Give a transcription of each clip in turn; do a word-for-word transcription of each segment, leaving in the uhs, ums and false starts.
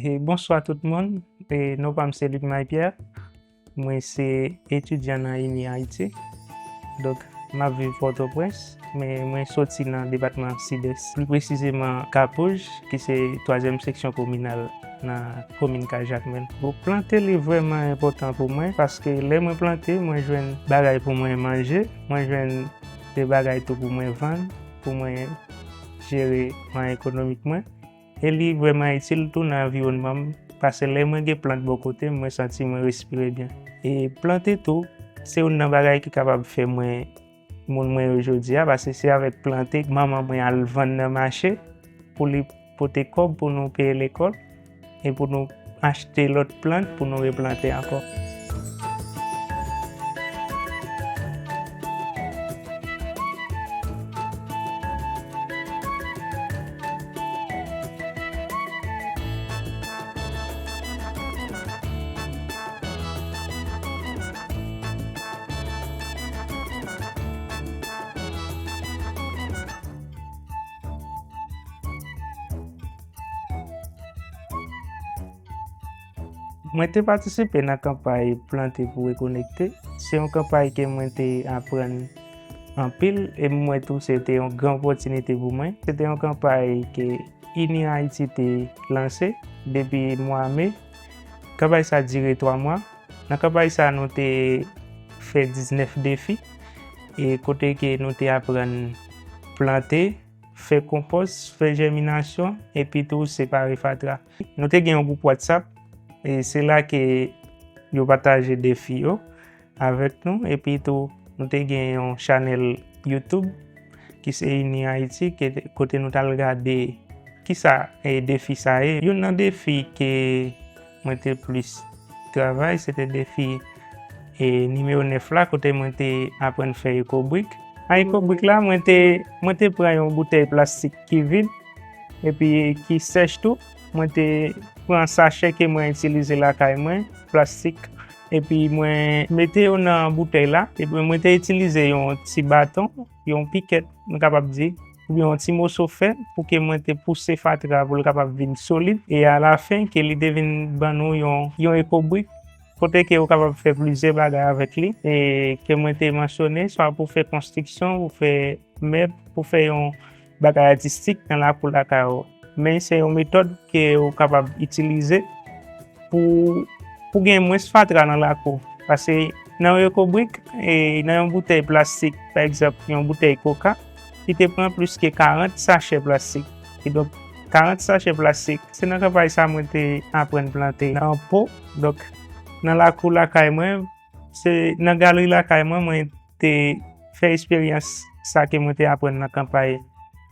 E bonswa tout moun. E non pa m se Luc Marie Pierre. Mwen se etidyan nan ini Ayiti. Donk, m ap viv Pòtoprens, men mwen soti nan depatman Sidès, pli presizeman Kapouj, ki se twazyèm seksyon kominal nan komin Kay Jakmèl. Bon, plante li vrèman enpòtan pou mwen, paske lè mwen plante, mwen jwenn bagay pou mwen manje, mwen jwenn de bagay tou pou mwen vann, pou mwen jere mwayen ekonomik mwen. E li vrèman itil tou nan anviwònman m, paske lè mwen gen plant bò kote m, mwen santi mwen respire byen. E plante tou, se youn nan bagay ki kapab fè mwen moun mwen ye jodi a, paske se avèk plante manman mwen al vann nan mache pou li pote kòb pou nou peye lekòl e pou nou achte lòt plant pou nou replante ankò. Mwen te patisipe nan kanpay Plante pou Rekonekte. Se yon kanpay ke mwen te aprann anpil e m wè tou se te yon gran opòtinite pou mwen. Se te yon kanpay ke ini Ayiti te lanse depi mwa me. Kanpay sa dire twa mwa. Nan kanpay sa, nou te fè diznèf defi, e kote ke nou te aprann plante, fè konpòs, fè jèminasyon, epi tou separe fatra. Nou te gen yon gwoup WhatsApp, e se la ke yo pataje defi yo avèk nou, epi tou nou te gen yon chanèl YouTube ki se Ini Ayiti, ke, kote nou t al gade kisa, e, defi sa ye. Youn nan defi ke mwen te plis travay, se te defi, e, nimewo nèf la, kote mwen te aprann fè ekobrik. Nan ekobrik la, mwen te, mwen te pran yon boutèy plastik ki vid, epi ki sèch tou. Mwen te pran sachè ke mwen itilize lakay mwen, plastik, epi mwen mete yo nan boutèy la, epi mwen te itilize yon ti baton, yon pikèt, nou kapab di, oubyen yon ti moso fè, pou ke mwen te pouse fatra pou l kapab vin solid, e alafen ke li te vin ban nou yon, yon ekobrik, kote ke ou kapab fè plizyè bagay avèk li, e ke mwen te mansyone, swa pou fè konstriksyon, pou fè mèb, pou fè yon bagay atistik nan lakou lakay ou. Men se yon metòd ke ou kapab itilize pou, pou gen mwens fatra nan lakou. Paske nan yon ekobrik, e nan yon boutèy plastik, pa egzanp, yon boutèy koka, li te pran plis ke karant sachè plastik. Kidonk, karant sachè plastik, se nan kanpay sa mwen te aprann plante nan po. Donk, nan lakou lakay mwen, se nan galri lakay mwen, mwen te fè esperyans sa ke mwen te aprann nan kanpay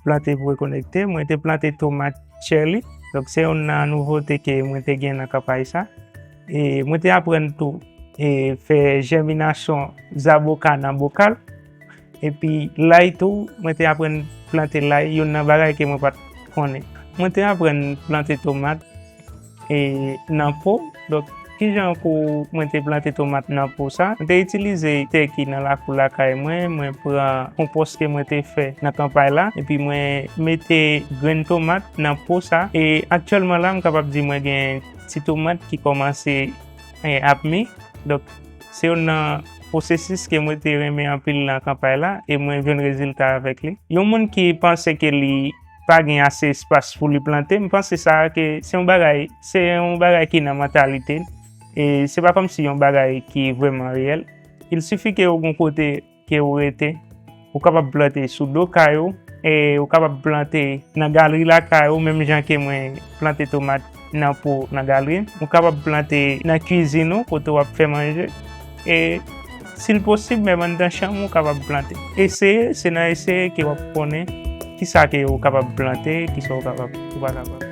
Plante pou Rekonekte. Mwen te plante tomat cherry. Donk, se youn nan nouvote ke mwen te gen nan kanpay sa. E mwen te aprann tou, e, fè jèminasyon zaboka nan bokal. Epi lay tou, mwen te aprann plante lay, youn nan bagay ke mwen pa t konnen. Mwen te aprann plante tomat, e, nan po. Donk, kijan pou mwen te plante tomat nan po sa? Mwen te itilize tè ki nan lakou lakay mwen, mwen pran konpòs ke mwen te fè nan kanpay la, epi mwen mete grenn tomat nan po sa. E aktyèlman la, m kapab di mwen gen ti tomat ki kòmanse, e, ap mi. Donk, se youn nan pwosesis ke mwen te renmen anpil nan kanpay la, e mwen jwenn rezilta avèk li. Yon moun ki panse ke li pa gen ase espas pou li plante, m panse sa ke se yon bagay, se yon bagay ki nan mantalite, e se pa kòmsi yon bagay ki vrèman reyèl. Il sifi ke ou gon kote ke ou rete, ou kapab plante sou do kay ou, e ou kapab plante nan galri lakay ou, menm jan ke mwen plante tomat nan po nan galri. Ou kapab plante nan kwizin ou, kote w ap fè manje. E si l posib, menm anndan chanm ou kapab plante. Eseye, se nan eseye ke w ap konnen kisa ke ou kapab plante, kisa ou kapab, ou pa kapab.